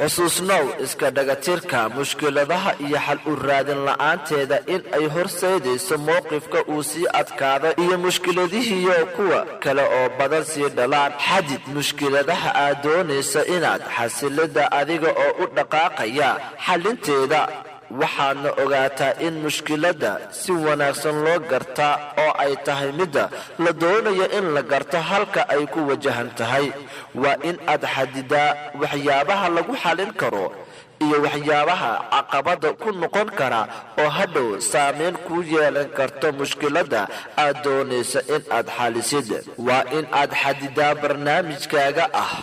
Xusuusnow iska dhagatirka mushkiladaha iyo xal u raadin la-aanteeda in ay horseedayso mowqifka uu sii adkaado iyo mushkiladihiiyo kuwa kale oo badan sii dhalaan. Xadid mushkiladaha aad doonaysa inaad xasilida adiga oo u dhaqaaqaya xalinteeda, waxaadna ogaataa in mushkiladda si wanaagsan loo gartaa oo ay tahay midda la doonayo in la garto halka ay ku wajahan tahay. Waa in aad xadidaa waxyaabaha lagu xalin karo iyo waxyaabaha caqabada ku noqon kara oo hadhow saameyn ku yeelan karto mushkiladda aad doonaysa in aad xalisid. Waa in aad xadidaa barnaamijkaaga ah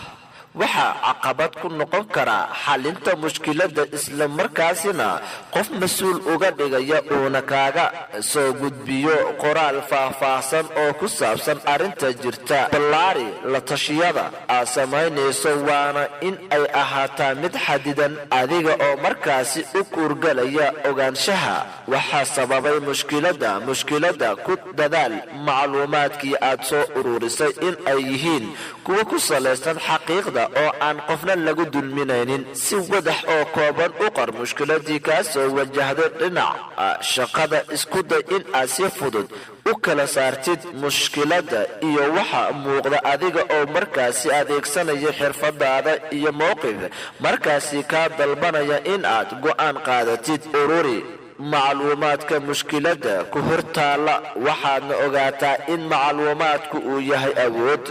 waxaa caqabad ku noqon karaa xalinta mushkiladda, isla markaasina qof mas-uul uga dhigaya uuna kaaga soo gudbiyo qoraal faahfaahsan oo ku saabsan arrinta jirta. Ballaari la tashiyada aad samaynayso, waana in ay ahaataa mid xadidan, adiga oo markaasi u kuurgalaya ogaanshaha waxaa sababay mushkiladda. Mushkiladda ku dadaal macluumaadkii aad soo ururisay in ay yihiin kuwa ku salaysan xaqiiqda oo aan qofna lagu dulminaynin. Si wadax oo kooban u qor mushkiladii kaa soo wajahday dhinaca shaqada. Isku day in aad si fudud u kala saartid mushkiladda iyo waxa muuqda, adiga oo markaasi adeegsanaya xirfadaada iyo mowqif markaasi kaa dalbanaya in aad go'aan qaadatid. Ururi macluumaadka mushkiladda ku hortaalla, waxaadna ogaataa in macluumaadku uu yahay awood.